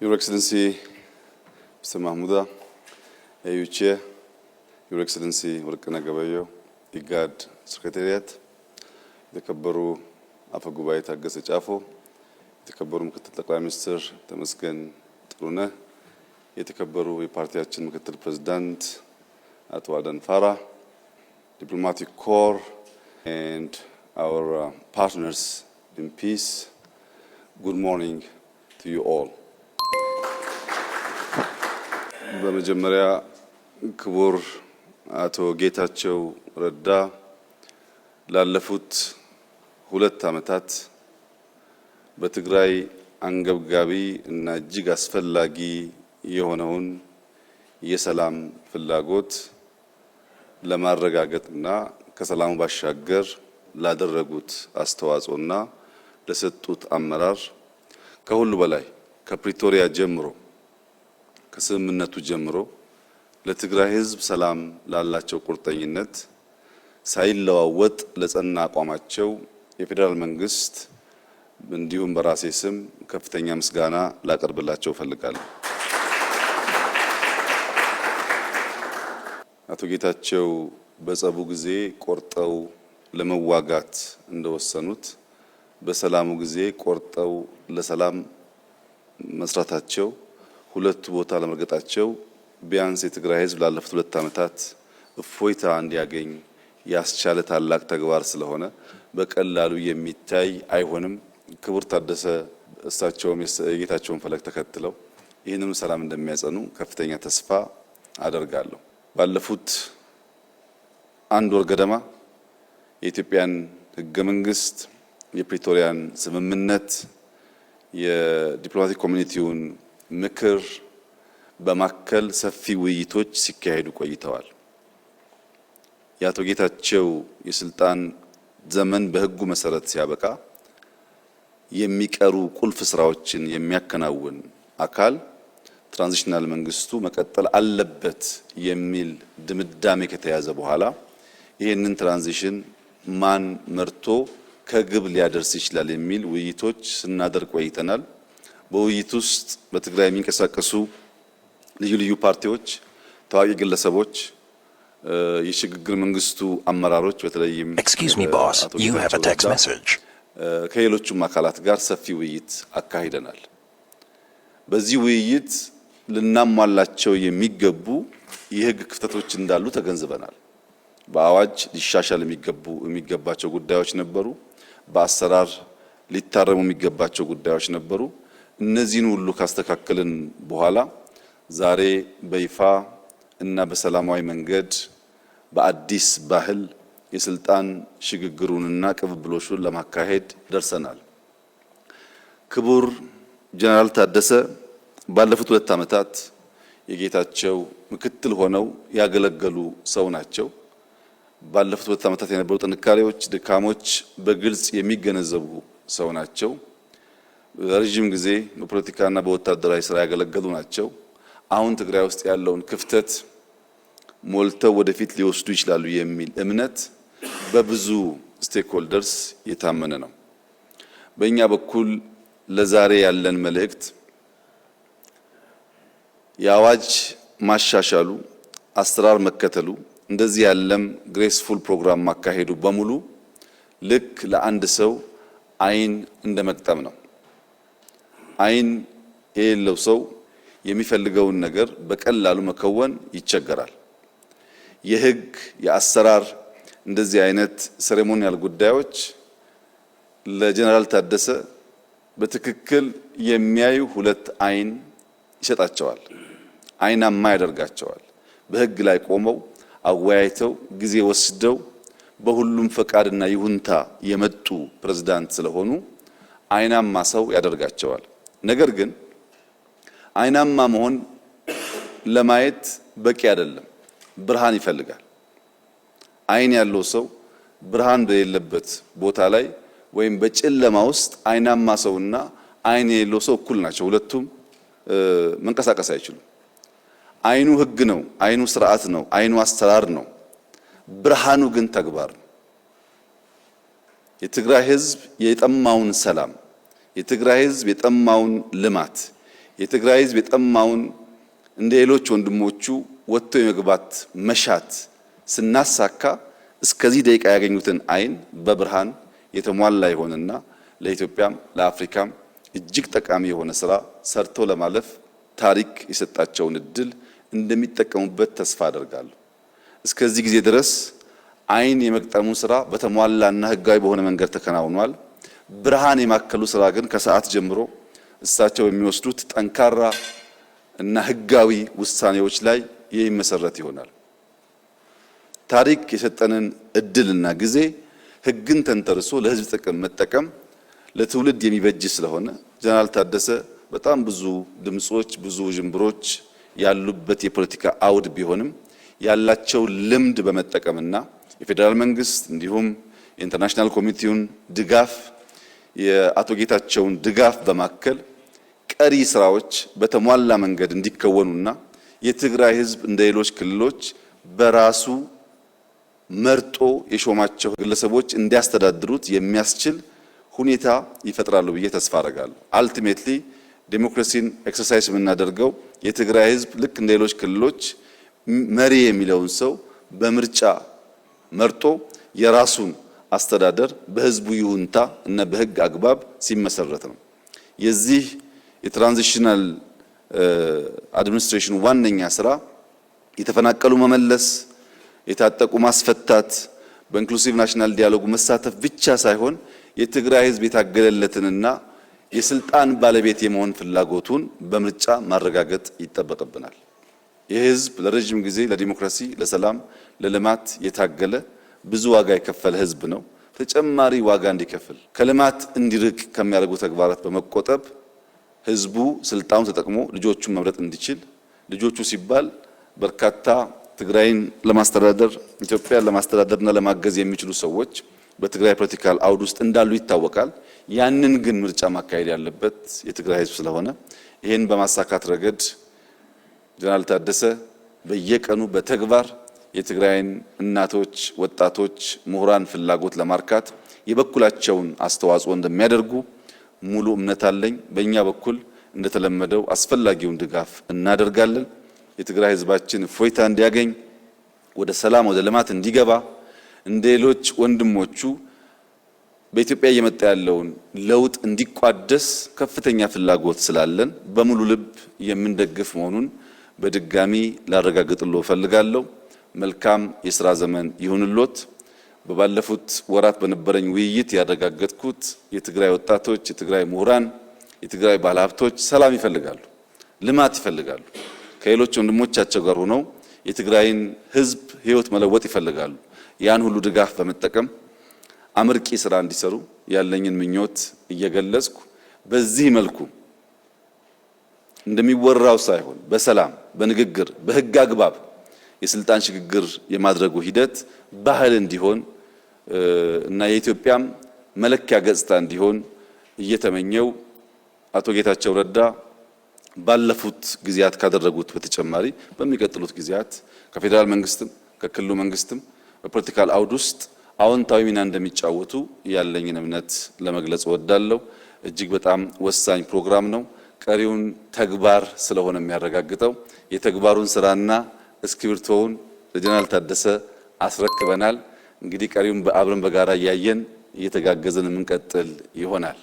Your Excellency Mr. Mahmuda, AU Chair, Your Excellency ወርቅነህ ገበየሁ፣ ኢጋድ Secretariat፣ የተከበሩ አፈ ጉባኤ ታገሰ ጫፎ፣ የተከበሩ ምክትል ጠቅላይ ሚኒስትር ተመስገን ጥሩነህ፣ የተከበሩ የፓርቲያችን ምክትል ፕሬዝዳንት አቶ አደም ፋራህ፣ diplomatic corps and our partners in peace, good morning to you all. በመጀመሪያ ክቡር አቶ ጌታቸው ረዳ ላለፉት 2 ዓመታት በትግራይ አንገብጋቢ እና እጅግ አስፈላጊ የሆነውን የሰላም ፍላጎት ለማረጋገጥና ከሰላሙ ባሻገር ላደረጉት አስተዋጽኦና ለሰጡት አመራር፣ ከሁሉ በላይ ከፕሪቶሪያ ጀምሮ፣ ከስምምነቱ ጀምሮ ለትግራይ ሕዝብ ሰላም ላላቸው ቁርጠኝነት፣ ሳይለዋወጥ ለጸና አቋማቸው የፌዴራል መንግስት እንዲሁም በራሴ ስም ከፍተኛ ምስጋና ላቀርብላቸው እፈልጋለሁ። አቶ ጌታቸው በጸቡ ጊዜ ቆርጠው ለመዋጋት እንደወሰኑት በሰላሙ ጊዜ ቆርጠው ለሰላም መስራታቸው፣ ሁለቱ ቦታ ለመርገጣቸው ቢያንስ የትግራይ ሕዝብ ላለፉት 2 ዓመታት እፎይታ እንዲያገኝ ያስቻለ ታላቅ ተግባር ስለሆነ በቀላሉ የሚታይ አይሆንም። ክቡር ታደሰ እሳቸውም የጌታቸውን ፈለግ ተከትለው ይህንኑ ሰላም እንደሚያጸኑ ከፍተኛ ተስፋ አደርጋለሁ። ባለፉት አንድ ወር ገደማ የኢትዮጵያን ሕገ መንግስት፣ የፕሪቶሪያን ስምምነት፣ የ diplomatic community ውን ምክር በማከል ሰፊ ውይይቶች ሲካሄዱ ቆይተዋል። የአቶ ጌታቸው የስልጣን ዘመን በህጉ መሰረት ሲያበቃ የሚቀሩ ቁልፍ ስራዎችን የሚያከናውን አካል transitional መንግስቱ መቀጠል አለበት የሚል ድምዳሜ ከተያዘ በኋላ ይህንን transition ማን መርቶ ከግብ ሊያደርስ ይችላል የሚል ውይይቶች ስናደርግ ቆይተናል። በውይይት ውስጥ በትግራይ የሚንቀሳቀሱ ልዩ ልዩ ፓርቲዎች፣ ታዋቂ ግለሰቦች፣ የሽግግር መንግስቱ አመራሮች በተለይም Excuse me, boss. አቶ You have a ጌታቸው text ረዳ message. ከሌሎቹም አካላት ጋር ሰፊ ውይይት አካሂደናል። በዚህ ውይይት ልናሟላቸው የሚገቡ የህግ ክፍተቶች እንዳሉ ተገንዝበናል። በአዋጅ ሊሻሻል የሚገባቸው ጉዳዮች ነበሩ። በአሰራር ሊታረሙ የሚገባቸው ጉዳዮች ነበሩ። እነዚህን ሁሉ ካስተካከልን በኋላ ዛሬ በይፋ እና በሰላማዊ መንገድ በአዲስ ባህል የስልጣን ሽግግሩንና ቅብብሎሹን ለማካሄድ ደርሰናል። ክቡር ጀነራል ታደሰ ባለፉት 2 ዓመታት የጌታቸው ምክትል ሆነው ያገለገሉ ሰው ናቸው። ባለፉት 2 ዓመታት የነበሩ ጥንካሬዎች፣ ድካሞች በግልጽ የሚገነዘቡ ሰው ናቸው። ረዥም ጊዜ በፖለቲካና በወታደራዊ ስራ ያገለገሉ ናቸው። አሁን ትግራይ ውስጥ ያለውን ክፍተት ሞልተው ወደፊት ሊወስዱ ይችላሉ የሚል እምነት በብዙ stakeholders የታመነ ነው። በእኛ በኩል ለዛሬ ያለን መልእክት የአዋጅ ማሻሻሉ፣ አሰራር መከተሉ፣ እንደዚህ ያለም graceful ፕሮግራም ማካሄዱ በሙሉ ልክ ለአንድ ሰው አይን እንደ መግጠም ነው። አይን የሌለው ሰው የሚፈልገውን ነገር በቀላሉ መከወን ይቸገራል። የህግ፣ የአሰራር እንደዚህ አይነት ceremonial ጉዳዮች ለጀነራል ታደሰ በትክክል የሚያዩ ሁለት አይን ይሰጣቸዋል። አይናማ ያደርጋቸዋል። በህግ ላይ ቆመው አወያይተው ጊዜ ወስደው በሁሉም ፈቃድና ይሁንታ የመጡ ፕሬዝዳንት ስለሆኑ አይናማ ሰው ያደርጋቸዋል። ነገር ግን አይናማ መሆን ለማየት በቂ አይደለም። ብርሃን ይፈልጋል። አይን ያለው ሰው ብርሃን በሌለበት ቦታ ላይ ወይም በጨለማ ውስጥ አይናማ ሰውና አይን የሌለው ሰው እኩል ናቸው። ሁለቱም መንቀሳቀስ አይችሉም። አይኑ ህግ ነው፣ አይኑ ስርዓት ነው፣ አይኑ አሰራር ነው። ብርሃኑ ግን ተግባር ነው። የትግራይ ህዝብ የጠማውን ሰላም፣ የትግራይ ህዝብ የጠማውን ልማት፣ የትግራይ ህዝብ የጠማውን እንደ ሌሎች ወንድሞቹ ወጥቶ የመግባት መሻት ስናሳካ እስከዚህ ደቂቃ ያገኙትን አይን በብርሃን የተሟላ ይሆንና ለኢትዮጵያም ለአፍሪካም እጅግ ጠቃሚ የሆነ ስራ ሰርቶ ለማለፍ ታሪክ የሰጣቸውን እድል እንደሚጠቀሙበት ተስፋ አደርጋለሁ። እስከዚህ ጊዜ ድረስ አይን የመግጠሙ ስራ በተሟላና ህጋዊ በሆነ መንገድ ተከናውኗል። ብርሃን የማከሉ ስራ ግን ከሰዓት ጀምሮ እሳቸው የሚወስዱት ጠንካራ እና ህጋዊ ውሳኔዎች ላይ የሚመሰረት ይሆናል። ታሪክ የሰጠንን እድልና ጊዜ ህግን ተንተርሶ ለህዝብ ጥቅም መጠቀም ለትውልድ የሚበጅ ስለሆነ ጀነራል ታደሰ በጣም ብዙ ድምጾች፣ ብዙ ውዥንብሮች ያሉበት የፖለቲካ አውድ ቢሆንም ያላቸው ልምድ በመጠቀምና የፌዴራል መንግስት እንዲሁም የ international community ውን ድጋፍ፣ የአቶ ጌታቸውን ድጋፍ በማከል ቀሪ ስራዎች በተሟላ መንገድ እንዲከወኑና የትግራይ ህዝብ እንደ ሌሎች ክልሎች በራሱ መርጦ የሾማቸው ግለሰቦች እንዲያስተዳድሩት የሚያስችል ሁኔታ ይፈጥራሉ ብዬ ተስፋ አደርጋለሁ። Ultimately ዴሞክራሲን exercise የምናደርገው የትግራይ ህዝብ ልክ እንደ ሌሎች ክልሎች መሪ የሚለውን ሰው በምርጫ መርጦ የራሱን አስተዳደር በህዝቡ ይሁንታ እና በህግ አግባብ ሲመሰረት ነው። የዚህ የ transitional administration ዋነኛ ስራ የተፈናቀሉ መመለስ፣ የታጠቁ ማስፈታት፣ በ inclusive national dialogue መሳተፍ ብቻ ሳይሆን የትግራይ ህዝብ የታገለለትንና የስልጣን ባለቤት የመሆን ፍላጎቱን በምርጫ ማረጋገጥ ይጠበቅብናል። ይህ ህዝብ ለረጅም ጊዜ ለዲሞክራሲ፣ ለሰላም፣ ለልማት የታገለ፣ ብዙ ዋጋ የከፈለ ህዝብ ነው። ተጨማሪ ዋጋ እንዲከፍል፣ ከልማት እንዲርቅ ከሚያደርጉ ተግባራት በመቆጠብ ህዝቡ ስልጣኑን ተጠቅሞ ልጆቹን መምረጥ እንዲችል፣ ልጆቹ ሲባል በርካታ ትግራይን ለማስተዳደር፣ ኢትዮጵያን ለማስተዳደርና ለማገዝ የሚችሉ ሰዎች በትግራይ political አውድ ውስጥ እንዳሉ ይታወቃል። ያንን ግን ምርጫ ማካሄድ ያለበት የትግራይ ህዝብ ስለሆነ ይህን በማሳካት ረገድ ጀነራል ታደሰ በየቀኑ በተግባር የትግራይን እናቶች፣ ወጣቶች፣ ምሁራን ፍላጎት ለማርካት የበኩላቸውን አስተዋጽኦ እንደሚያደርጉ ሙሉ እምነት አለኝ። በእኛ በኩል እንደተለመደው አስፈላጊውን ድጋፍ እናደርጋለን። የትግራይ ህዝባችን እፎይታ እንዲያገኝ፣ ወደ ሰላም፣ ወደ ልማት እንዲገባ፣ እንደ ሌሎች ወንድሞቹ በኢትዮጵያ እየመጣ ያለውን ለውጥ እንዲቋደስ ከፍተኛ ፍላጎት ስላለን በሙሉ ልብ የምንደግፍ መሆኑን በድጋሚ ላረጋግጥልዎ እፈልጋለሁ። መልካም የስራ ዘመን ይሁንልዎት። በባለፉት ወራት በነበረኝ ውይይት ያረጋገጥኩት የትግራይ ወጣቶች፣ የትግራይ ምሁራን፣ የትግራይ ባለሀብቶች ሰላም ይፈልጋሉ፣ ልማት ይፈልጋሉ። ከሌሎች ወንድሞቻቸው ጋር ሆነው የትግራይን ሕዝብ ህይወት መለወጥ ይፈልጋሉ። ያን ሁሉ ድጋፍ በመጠቀም አመርቂ ስራ እንዲሰሩ ያለኝን ምኞት እየገለጽኩ፣ በዚህ መልኩ እንደሚወራው ሳይሆን በሰላም፣ በንግግር፣ በህግ አግባብ የስልጣን ሽግግር የማድረጉ ሂደት ባህል እንዲሆን እና የኢትዮጵያም መለኪያ ገጽታ እንዲሆን እየተመኘው፣ አቶ ጌታቸው ረዳ ባለፉት ጊዜያት ካደረጉት በተጨማሪ በሚቀጥሉት ጊዜያት ከፌዴራል መንግስትም ከክልሉ መንግስትም በ political አውድ ውስጥ አዎንታዊ ሚና እንደሚጫወቱ ያለኝን እምነት ለመግለጽ እወዳለሁ። እጅግ በጣም ወሳኝ ፕሮግራም ነው። ቀሪውን ተግባር ስለሆነ የሚያረጋግጠው የተግባሩን ስራና እስክሪብቶውን ለጀነራል ታደሰ አስረክበናል። እንግዲህ ቀሪውን አብረን በጋራ እያየን እየተጋገዘን የምንቀጥል ይሆናል።